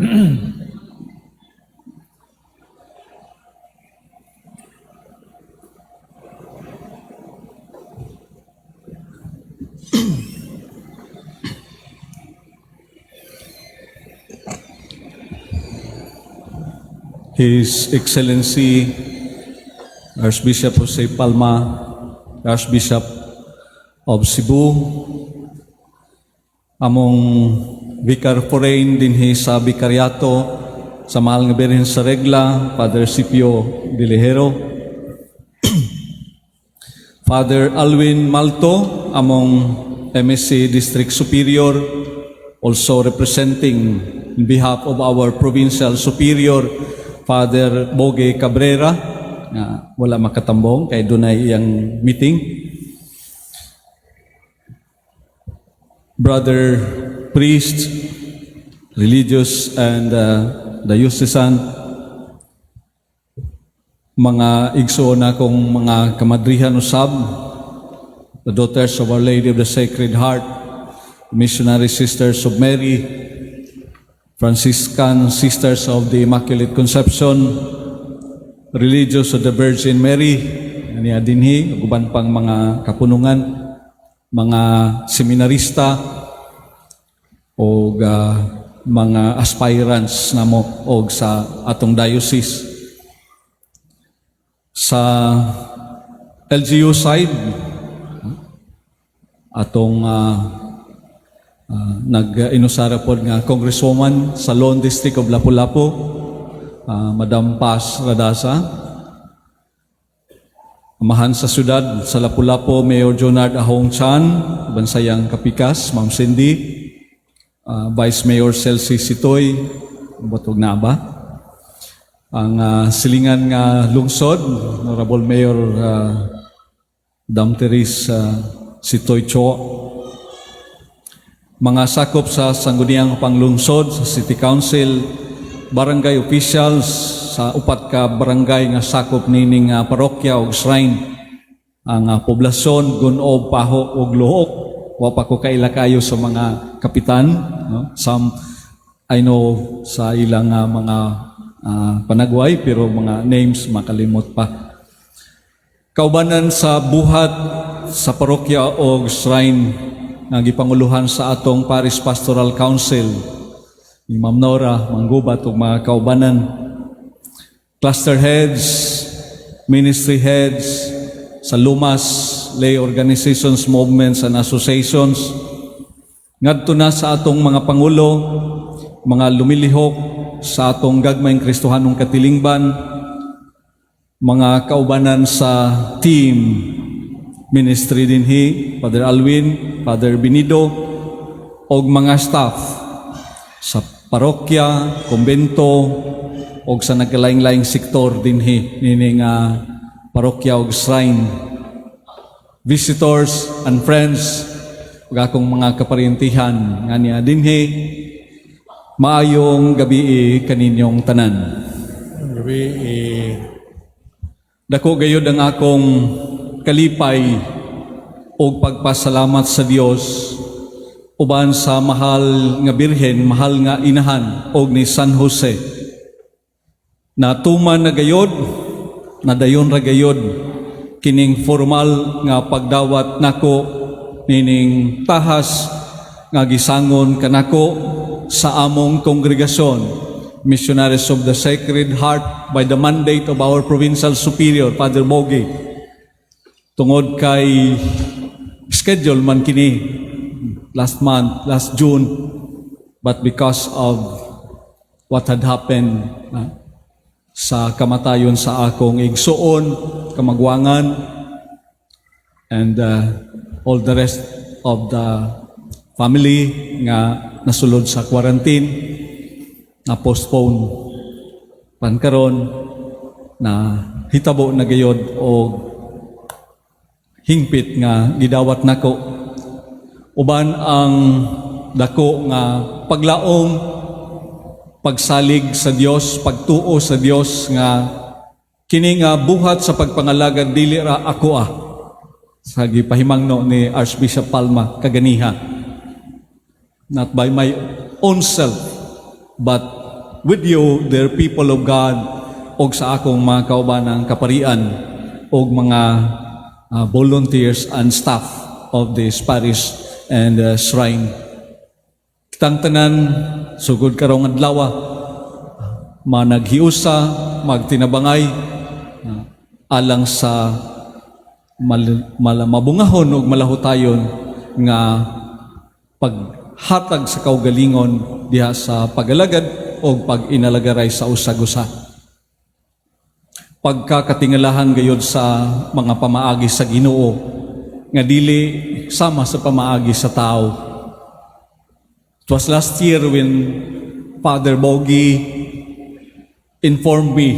His Excellency Archbishop Jose Palma, Archbishop of Cebu, among Vicar Forane dinhi sa Vicariato sa Mahal nga Birhen sa Regla, Father Scipio Dilihero, Father Alwin Malto, among MSC District Superior, also representing in behalf of our Provincial Superior, Father Boge Cabrera, nga wala makatambong kay dunay iyang meeting. Brother priest, religious and diocesan, mga igsoon akong mga kamadrihan usab, the Daughters of Our Lady of the Sacred Heart, Missionary Sisters of Mary, Franciscan Sisters of the Immaculate Conception, Religious of the Virgin Mary, aniya dinhi, ug uban pang mga kapunungan, mga seminarista, o mga aspirants namo og sa atong diocese. Sa LGU side, atong nag-inusara pod nga Congresswoman sa Lone District of Lapu-Lapu, Madam Paz Radaza. Amahan sa syudad sa Lapu-Lapu, Mayor Jonard Ahong Chan, Bansayang Kapikas, Ma'am Cindy, Vice Mayor Celsi Sitoy, butog na ba? Ang silingan nga lungsod, Honorable Mayor Dam Teres Sitoy Cho, mga sakop sa Sangguniang Panglungsod, sa City Council, barangay officials sa upat ka barangay nga sakop nining parokya ug shrine, ang poblasyon Gun-ob, Pajo ug Looc. Wa pa ko kaila kayo sa mga kapitan, no? Some I know sa ilang mga panagway, pero mga names makalimot pa. Kaubanan sa buhat sa parokya og shrine nga gipanguluhan sa atong Parish Pastoral Council ni Ma'am Nora Manggubat ug mga kaubanan, cluster heads, ministry heads sa Lumas, lay organizations, movements and associations, ngadto na sa atong mga pangulo, mga lumilihok sa atong gagmayng Kristohanong katilingban, mga kaubanan sa team ministry dinhi, Father Alwin, Father Benido, og mga staff sa parokya, kumbento, og sa nagkalaing-laing sektor dinhi nining parokya og shrine. Visitors and friends, ug akong mga kaparyentihan nga niya dinhi, maayong gabi kaninyong tanan. Gabi eh. Dako gayud ang akong kalipay og pagpasalamat sa Dios uban sa mahal nga Birhen, mahal nga Inahan og ni San Jose. Natuman na gayod, nadayon ra gayod kining formal nga pagdawat nako nining tahas nga gisangon kanako sa among kongregasyon, Missionaries of the Sacred Heart, by the mandate of our Provincial Superior, Father Bogie. Tungod kay schedule man kini last month, last June, but because of what had happened sa kamatayon sa akong igsuon, kamagwangan, and all the rest of the family nga nasulod sa quarantine, na postpone pan karon na hitabo na gayod og hingpit nga gidawat nako uban ang dako nga paglaom, pagsalig sa Dios, pagtuo sa Dios nga kini nga buhat sa pagpangalagad dili ra ako sa gipahimangno ni Archbishop Palma kaganiha, not by my own self but with you, dear people of God, og sa akong mga kaubanang kaparian og mga volunteers and staff of this parish and shrine. Kitang tanan sugod karong adlaw managhiusa, magtinabangay alang sa mabungahon ug malahutayon nga paghatag sa kaugalingon diha sa pagalagad o pag-inalagaray sa usag-usa. Pagkakatingalahan gayod sa mga pamaagi sa Ginoo nga dili sama sa pamaagi sa tao. It was last year when Father Bogie informed me,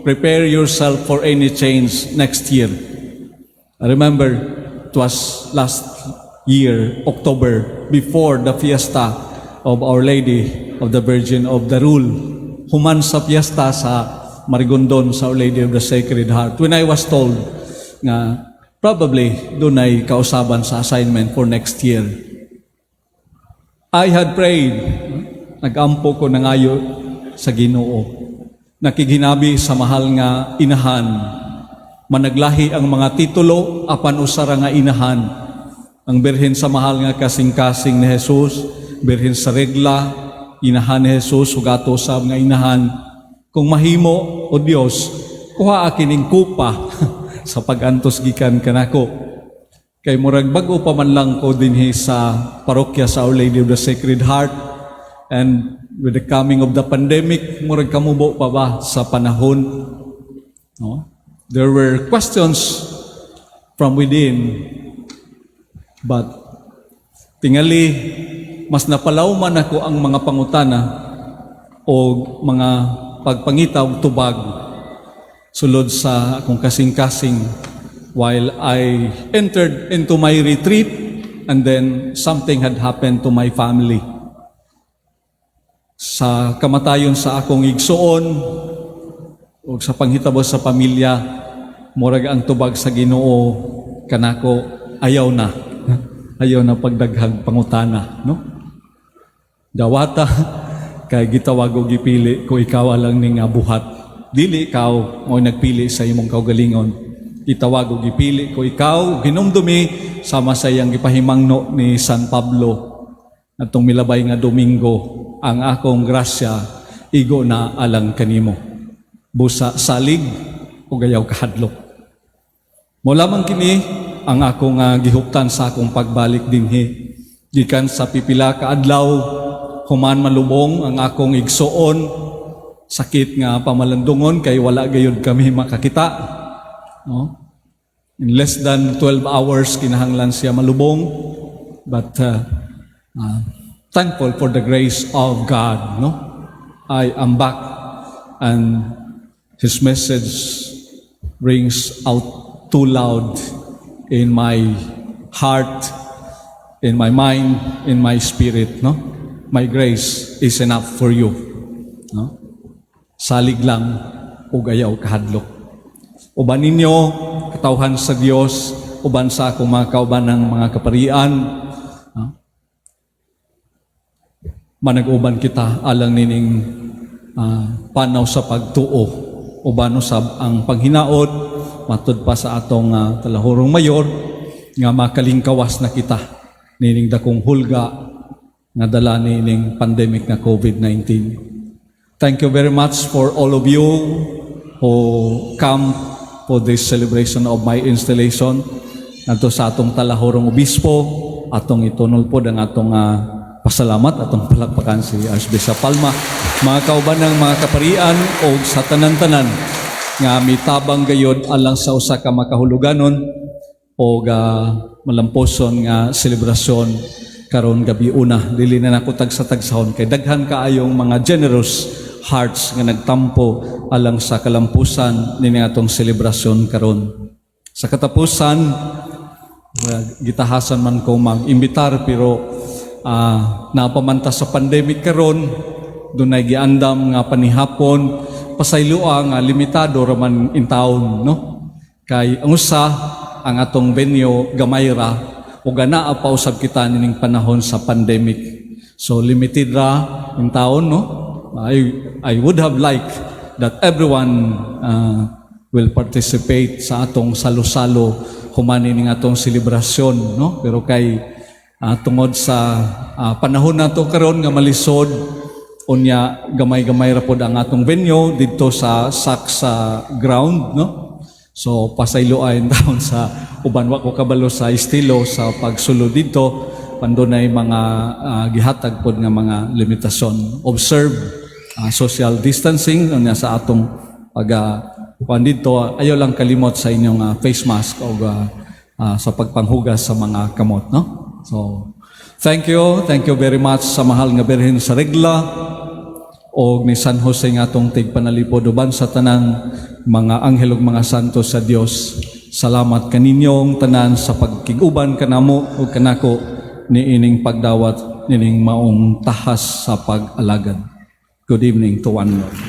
"Prepare yourself for any change next year." I remember it was last year, October, before the fiesta of Our Lady of the Virgin of Darul. Human sa fiesta sa Marigondon sa Our Lady of the Sacred Heart. When I was told nga probably dunay kausaban sa assignment for next year. I had prayed, nagampo ko nangayo sa Ginoo. Nakighinabi sa mahal nga inahan. Managlahi ang mga titulo apan usa ra nga inahan. Ang Birhen sa mahal nga kasing-kasing ni Jesus, Birhen sa regla, inahan ni Jesus, ug ato sab nga inahan. Kung mahimo, O Dios, kuha kining kupa sa pag-antos gikan kanako. Kay murag bag-o pa man lang ko dinhi sa parokya sa Our Lady of the Sacred Heart, and with the coming of the pandemic, murag kamubo pa ba sa panahon, no? There were questions from within, but tingali mas napalawman ako ang mga pangutana o mga pagpangita og tubag sulod sa akong kasing-kasing while I entered into my retreat, and then something had happened to my family. Sa kamatayon sa akong igsuon o sa panghitabo sa pamilya, murag ang tubag sa Ginoo kanako, ayaw na. Ayaw na pagdaghag pangutana, no? Dawata kay gitawag og gipili ko ikaw alang ning nga buhat. Dili ikaw mo nagpili sa imong kaugalingon. Gitawag og gipili ko ikaw, hinumdumi sama sa iyang gipahimangno ni San Pablo atong milabay nga Domingo, "Ang akong grasya igo na alang kanimo. Busa salig ug ayaw kahadlok." Mo lamang kini ang akong gihuptan sa akong pagbalik dinhi. Gikan sa pipila ka adlaw human malubong ang akong igsuon, sakit nga pamalandungon kay wala gayud kami makakita. No? In less than 12 hours kinahanglan siya malubong, but thankful for the grace of God, no? I am back and his message rings out too loud in my heart, in my mind, in my spirit, no? "My grace is enough for you." No? Salig lang ug ayaw kahadlok. Uban ninyo, katawhan sa Dios, uban sa akong mga kauban ng mga kaparian, no? Manag-uban kita alang nining panaw sa pagtuo. Uban usab ang panghinaot matud pa sa atong talahurong mayor nga makalingkawas na kita nining dakong hulga nga dala nining pandemic nga COVID-19. Thank you very much for all of you who come for this celebration of my installation. Ngadto sa atong talahurong obispo, atong itunol pod ang atong pasalamat, atong palakpakan si Archbishop Palma. Mga kauban ng mga kaparian o sa tanan-tanan nga mitabang gayod alang sa usa ka makahuluganon o malamposon nga selebrasyon karon gabi una. Dili na nako tagsa-tagsahon kay daghan kaayong mga generous hearts nga nagtampo alang sa kalampusan nini atong selebrasyon karon. Sa katapusan, gitahasan man ko mag-imbitar pero napamanta sa pandemic karon, dunay giandam nga panihapon, pasayloa nga limitado raman in town, no? Kay ang usa, ang atong venue gamay ra ug anaa pa usab kita nining panahon sa pandemic, so limited ra in town, no? I would have liked that everyone will participate sa atong salo-salo human ning atong selebrasyon, no? Pero kay tungod sa panahon nato karon nga malisod, unya gamay-gamay ra pod ang atong venue didto sa Saksa ground, no? So pasayloa taon sa uban, wa ko kabalo sa estilo sa pagsulod didto, pandunay mga gihatag pod nga mga limitasyon. Observe social distancing unya sa atong pag kuan didto, ayaw lang kalimot sa inyong face mask o sa pagpanghugas sa mga kamot, no? So thank you, thank you very much sa mahal nga Birhen sa Regla o ni San Jose nga atong tigpanalipod uban sa tanang mga anghel ug mga santo sa Dios. Salamat kaninyong tanan sa pagkig-uban kanamo ug kanako niining pagdawat nining maong tahas sa pag-alagad. Good evening to one and all.